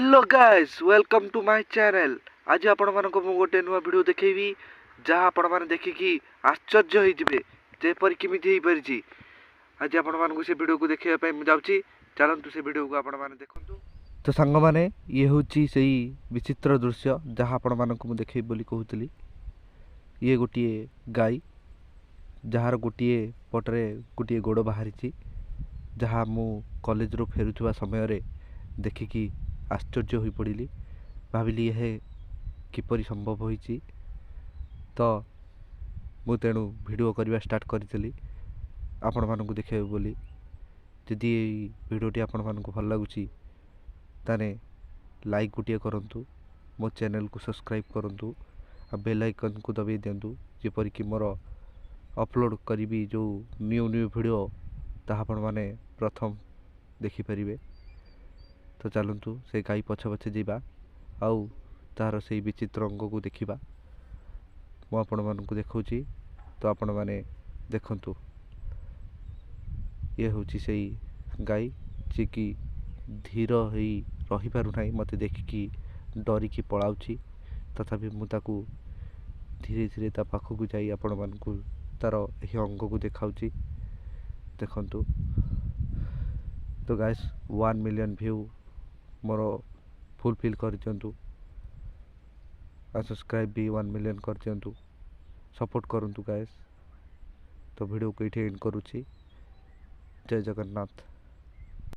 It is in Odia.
Hello guys, welcome to my channel. ଆଜି ଆପଣମାନଙ୍କୁ ମୁଁ ଗୋଟେ ନୂଆ ଭିଡ଼ିଓ ଦେଖେଇବି, ଯାହା ଆପଣମାନେ ଦେଖିକି ଆଶ୍ଚର୍ଯ୍ୟ ହେଇଯିବେ ଯେପରି କେମିତି ହେଇପାରିଛି। ଆଜି ଆପଣମାନଙ୍କୁ ସେ ଭିଡ଼ିଓକୁ ଦେଖେଇବା ପାଇଁ ମୁଁ ଯାଉଛି। ଚାଲନ୍ତୁ, ସେ ଭିଡ଼ିଓକୁ ଆପଣମାନେ ଦେଖନ୍ତୁ। ତ ସାଙ୍ଗମାନେ, ଇଏ ହେଉଛି ସେଇ ବିଚିତ୍ର ଦୃଶ୍ୟ ଯାହା ଆପଣମାନଙ୍କୁ ମୁଁ ଦେଖେଇବି ବୋଲି କହୁଥିଲି। ଇଏ ଗୋଟିଏ ଗାଈ, ଯାହାର ଗୋଟିଏ ପଟରେ ଗୋଟିଏ ଗୋଡ଼ ବାହାରିଛି, ଯାହା ମୁଁ କଲେଜରୁ ଫେରୁଥିବା ସମୟରେ ଦେଖିକି ଆଶ୍ଚର୍ଯ୍ୟ ହୋଇପଡ଼ିଲି। ଭାବିଲି ଏହା କିପରି ସମ୍ଭବ ହୋଇଛି। ତ ମୁଁ ତେଣୁ ଭିଡ଼ିଓ କରିବା ଷ୍ଟାର୍ଟ କରିଥିଲି ଆପଣମାନଙ୍କୁ ଦେଖାଇବି ବୋଲି। ଯଦି ଏଇ ଭିଡ଼ିଓଟି ଆପଣମାନଙ୍କୁ ଭଲ ଲାଗୁଛି, ତାହେଲେ ଲାଇକ୍ ଗୋଟିଏ କରନ୍ତୁ, ମୋ ଚ୍ୟାନେଲକୁ ସବସ୍କ୍ରାଇବ୍ କରନ୍ତୁ ଆଉ ବେଲ୍ ଆଇକନ୍କୁ ଦବାଇ ଦିଅନ୍ତୁ, ଯେପରିକି ମୋର ଅପଲୋଡ଼ କରିବି ଯେଉଁ ନ୍ୟୁ ନ୍ୟୁ ଭିଡ଼ିଓ, ତାହା ଆପଣମାନେ ପ୍ରଥମ ଦେଖିପାରିବେ। ତ ଚାଲନ୍ତୁ, ସେ ଗାଈ ପଛେ ପଛେ ଯିବା ଆଉ ତାହାର ସେଇ ବିଚିତ୍ର ଅଙ୍ଗକୁ ଦେଖିବା। ମୁଁ ଆପଣମାନଙ୍କୁ ଦେଖାଉଛି, ତ ଆପଣମାନେ ଦେଖନ୍ତୁ। ଇଏ ହେଉଛି ସେଇ ଗାଈ, ଯିଏକି ଧୀର ହେଇ ରହିପାରୁନାହିଁ, ମୋତେ ଦେଖିକି ଡରିକି ପଳାଉଛି। ତଥାପି ମୁଁ ତାକୁ ଧୀରେ ଧୀରେ ତା ପାଖକୁ ଯାଇ ଆପଣମାନଙ୍କୁ ତାର ଏହି ଅଙ୍ଗକୁ ଦେଖାଉଛି, ଦେଖନ୍ତୁ। ତ ଗାଇସ୍, 1 ମିଲିୟନ୍ ଭ୍ୟୁ ମୋର ଫୁଲଫିଲ୍ କରିଦିଅନ୍ତୁ ଆଉ ସବସ୍କ୍ରାଇବ୍ ବି 1 ମିଲିୟନ୍ କରିଦିଅନ୍ତୁ। ସପୋର୍ଟ କରନ୍ତୁ ଗାଇସ୍। ତ ଭିଡ଼ିଓକୁ ଏଇଠି ଏଣ୍ଡ କରୁଛି। ଜୟ ଜଗନ୍ନାଥ।